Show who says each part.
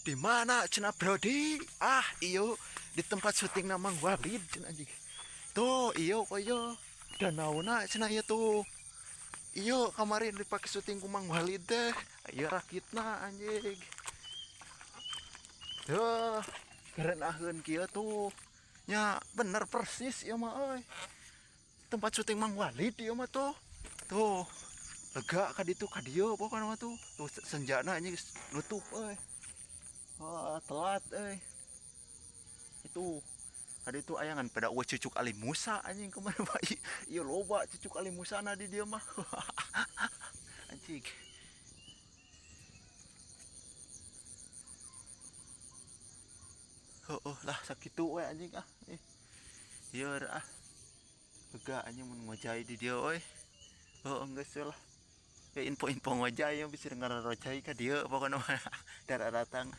Speaker 1: Di mana cenah, Brody? Ah, iyo di tempat syuting Mang Walid cenah, anjing. Tuh, iyo koyo danauna cenah ieu tuh. Iyo kemarin dipakai syuting ku Mang Walid teh. Ieu rakitna, anjing. Tuh, gerenaheun kieu tuh. Nya bener persis ieu mah euy. Tempat syuting Mang Walid ieu mah tuh. Tuh. Lega ka ditu ka dieu pokona mah tuh. Tuh senjana anjing geus nutup euy. Wah, telat euy. Itu tadi itu ayangan pada eueuh cucuk Ali Musa, anjing, kemana Pak? Ieu loba cucuk Ali Musa na di dieu mah. Anjing. Oh, lah sakitu we, anjing, ah. Eh. Ieu ah. Lega, anjing, mun ngojay di dieu euy. Oh, geus we lah. Ya info-info ngojay yang bisa ngararojay ka dieu pokona mah. Darah datang.